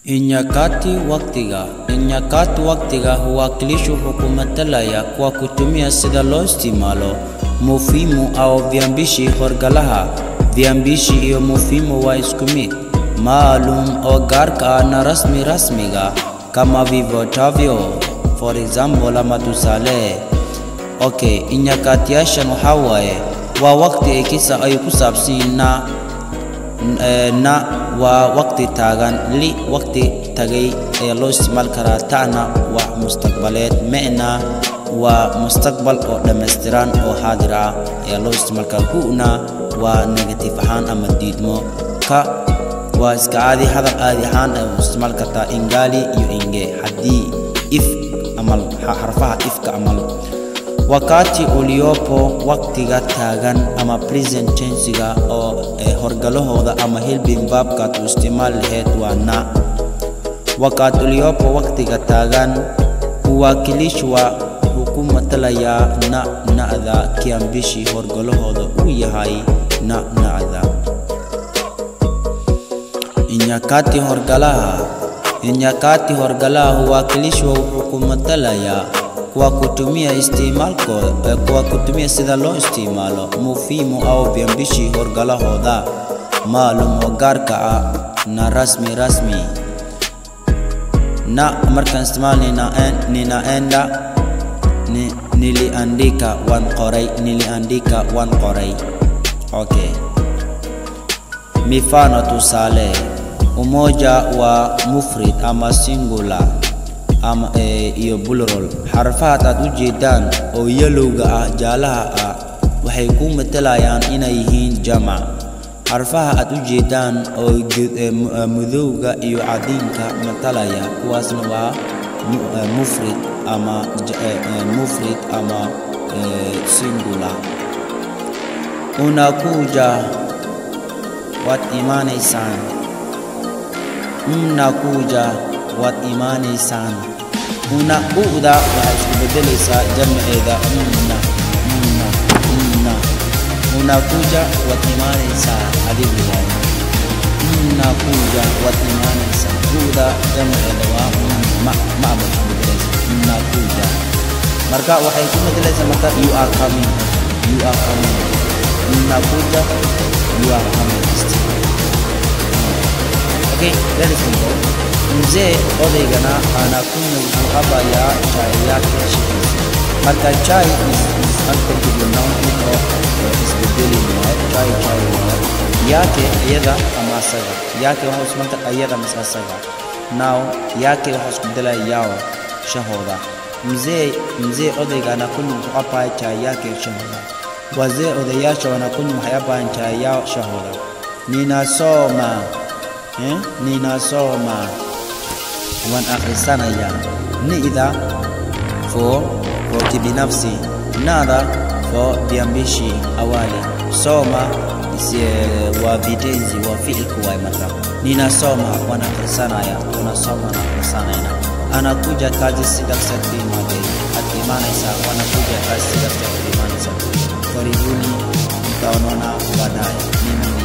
Inyakati waqtiga. Inyakati waqtiga huwakilisha wuxuu ku matalaya kwa kutumia sida loo isticmaalo mofimu au viambishi horgalaha. Viambishi iyo mofimu waa isku mid maalum oo gaarka ah na rasmi rasmiga kama vifuatavyo. For example ama tusaale. Okay, inyakatiyaashan waxaa waaye waa waqti ay kisa ay ku saabsan na na waa waqti taagan, li waqti tagay ayaa loo isticmaali karaa, ta'na waa mustaqbaleed, me'na waa mustaqbal oo dhammaystiran oo xaadir ah ayaa loo isticmaali karaa, hu'na waa negative ahaan ama diidmo, ka waa iska caadi hadal caadi ahaan ayaa u isticmaali kartaa ingali iyo inge haddii if amal xarfaha ifka amal. Wakati uliopo waqtiga taagan ama present tense-ga oo horgalahooda ama helping verb-ka aad u isticmaali lahayd waa na. Wakati uliopo waqtiga taagan huwakilishwa wuxuu ku matalayaa na na'da kiambishi horgalahooda uu yahay na na'da. Inyakati horgalaha. Inyakati horgalaha huwakilishwa wuxuu ku matalayaa kwa kutumia isticmaalkooda, kwa kutumia sida loo isticmaalo mofimu au viambishi horgalahooda maalum oo gaarka ah na rasmi rasmi. Na markaan isticmaalnayna ninaenda ni, niliandika waan qoray, niliandika waan qoray. Okay. Mifano tusaale. Umoja wa mufrid ama singular ama iyo plural. Xarfaha aad u jeedaan oo yellowga ah jaalaha ah waxay ku matalayaan inay yihiin jamac. Xarfaha aad u jeedaan oo madowga iyo cadiinka matalaya kuwaasna waa mufrid ama mufrid ama singular. Unakuja waad imaanaysaan. Mnakuja waad imaanaysaan. Una u'da waxay isku beddelaysaa jamceeda mna mna mna. Unakuja waad imaanaysaa adigu waaye. Mnakuja waad imaanaysaa. U'da jamceeda waa ma ma ba isku beddelaysaa mnakuja. Marka waxay ku beddelaysaa marka you are coming, you are coming. Mnakuja, you are coming. Okay, that is simple. Mzee odaygana anakunywa wuxuu cabayaa chai yake shahiisa. Marka chai is uncountable noun oo isbedeli waaye. Chai chai waaye. Yake iyada ama asaga. Yake waxaa isku iyada mise asaga. Now yake waxaa isku bedelaya yao shahooda. Mzee mzee odayga anakunywa wuxuu cabayaa chai yake shahooda. Wazee odayaasha wanakunywa waxay cabayaan chai yao shahooda. Ninasoma ninasoma waan akhrisanayaa. Ni'da for kibinafsi, nada for viambishi awali, soma waa vitenzi waa ficilka waay. Marka ninasoma waan akhrisanayaa, tunasoma waan akhrisanayna. Anakuja kazi si dhaqso ku imaaday, aad imaanaysaa. Wanakuja kazi si dhaqso ku imaanaysaa. Karibuni, mtaonana baadaye. Mimi